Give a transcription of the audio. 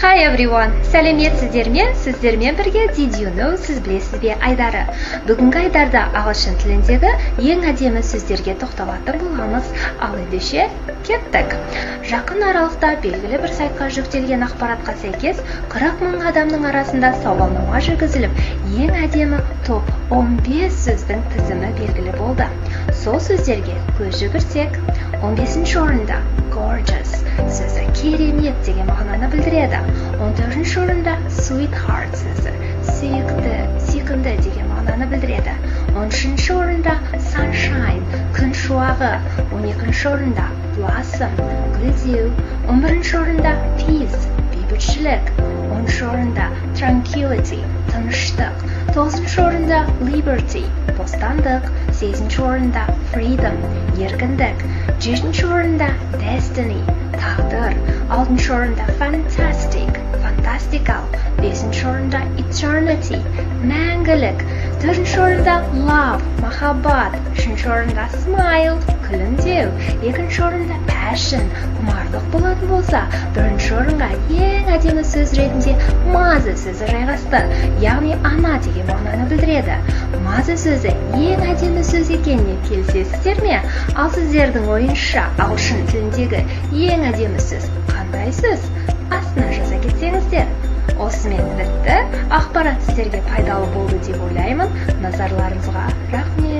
Hi everyone! Сәлеметсіздер ме? Сіздермен бірге Did you know, сіз білесіз бе айдары. Бүгінгі айдарда ағылшын тіліндегі ең әдемі сөздерге тоқталатын боламыз. Ал ендеше кеттік. Жақын аралықта белгілі бір сайтқа жүктелген ақпаратқа сәйкес, 40 мың адамның арасында сауалнама жүргізіліп, ең әдемі топ 15 сөздің тізімі белгілі болды. Сол сөздерге көз жүгіртсек, 15 орында gorgeous сөзі, керемет деген мағынаны білдіреді. 14 орында sweetheart сөзі, сүйікті, сүйкімді деген мағынаны білдіреді. 13 орында sunshine, күн шуағы. 12 орында blossom, гүлдеу. 11 орында peace, бейбітшілік. 10 орында tranquility, тыныштық. 9 орында liberty, бостандық. 8 орында freedom, еркіндік. 7 орында destiny, тағдыр. 6 орында fantastic, фантастикалық. 5 орында eternity, мәңгілік. 4 орында love, махаббат. 3 орында smile, күлімдеу. 2 орында passion, құмарлық болатын болса, 1 орынға ең әдемі сөз ретінде mother сөзі жайғасты, яғни ана деген мағынаны білдіреді. Mother сөзі ең әдемі сөз екеніне келісесіздер ме? Ал сіздердің ойыңызша, ағылшын тіліндегі ең әдемі сөз қандай сөз? Астына жаза кетсеңіздер. Осымен бітті. Ақпарат сіздерге пайдалы болды деп ойлаймын. Назарларыңызға рахмет.